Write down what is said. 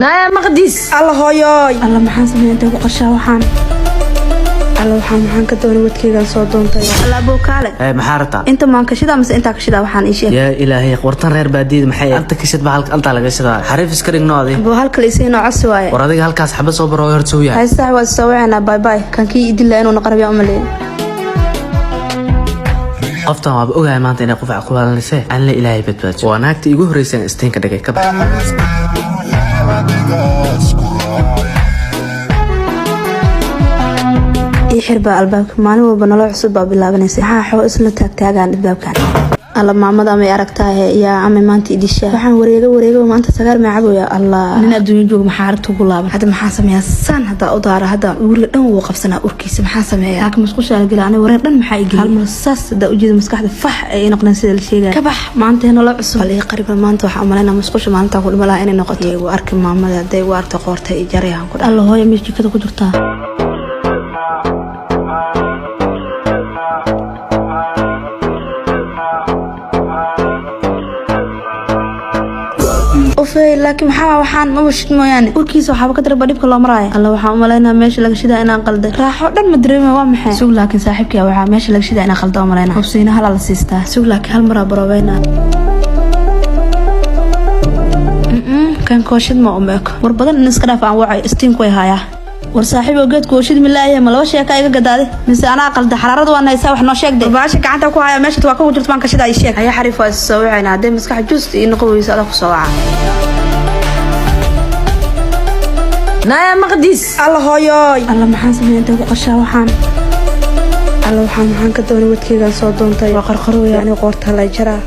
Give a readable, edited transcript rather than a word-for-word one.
Naya Maqdis. Alla hooyooy, alla maxaan sameeya? Intay ku qashaa waxaan? Alla waxaan maxaan ka doonay? Wadkeygaan soo doontay. Alla abowkaale. Ee, maxaa rabtaa? Inta maan kashidaa mise intaa kashidaa? Waxaan ii sheeg. Yaa ilaahay, wartan reer baadiyada maxay anta kashid ba halka altaa laga shidaa? Xariif iska dhigno adi. Abuu, halkale isiinoo cosi waaye. War adiga halkaas xabad soo baro horta soo yahay. Hay saax, waa soo wacanaa. Bye bye. Kan kii idilla inuu naqarabiyaa umaleyn. Qoftan waaba ogahay maanta inay qufac ku waalanayse. Aan la ilaahay badbaadiyo, waa naagta iigu horreysay aan istiinka dhigay. Ka bax. Ii xir baa albaabka. Maalin walba nolol cusub baa bilaabanaysa. Maxaa xoo isla taagtaagaan albaabkan? Alla maamada amay aragtaahe, yaa amay maanta idishaa. Waxaan wareega wareega maanta sagaar maa caboya. Allah, nin adduunyo jooga maxaa aragta ugu laaban? Hadda maxaa sameeyaa? Saan haddaa u daara, hadda guriga dhan wuu qabsanaa urkiisa. Maxaa sameeyaa? Laakiin musqusha la gela. Aniga wareer dhan maxaa igeli? Hal mar saas haddaa ujeeda, maskaxda fax ay noqdeen sida la sheegaya. Kabax, maanta nolol cusub wal ii qariba. Maanta waxaa umalaynaa musqusha maalintaa ku dhima lahaa inay noqoto. Igu arki maamada, hadday igu aragto qoorta i jarayaan ku. Alla hooya, meesha jikada ku jirtaa. Ufey, laakiin maxaa waxaan maba shid mooyaane, urkiisa waxaaba ka daraba dhibka loo maraayo. Alla waxaan umalaynaa meesha laga shidaa inaan qalday. Raaxo dhan ma dareema, waa maxay? Sug, laakiin saaxiibkii waxaa meesha laga shidaa inaan qalda umalaynaa. Hubsiina halaa la siistaa. Sug, laakiin hal maraa baroobeynaa. Kan kooshid ma umeeko. War badan in iska dhaaf, aan wacay istiinku way haayaa. War saaxiibo, geedku kooshid milaayahay, ma laba sheeka iga gadaaday mise anaa qalda? Xaraaradu waan haysaa, wax noo sheegday. Baasha gacanta ku haya meesha waa ku jirto baan kashida, ii sheeg. Haya xariif, waa is soo wacayna. Hadday maskax juust ii noqon weyso, adaa ku soo waca. Naya Maqdis. Alla hooyooy, alla maxaan sameeya? Intay ku qashaa waxaan? Alla waxaan maxaan ka doonay? Wadkeygaan soo doontay. Waa qarqarooya aniga, qoorta la jaraa.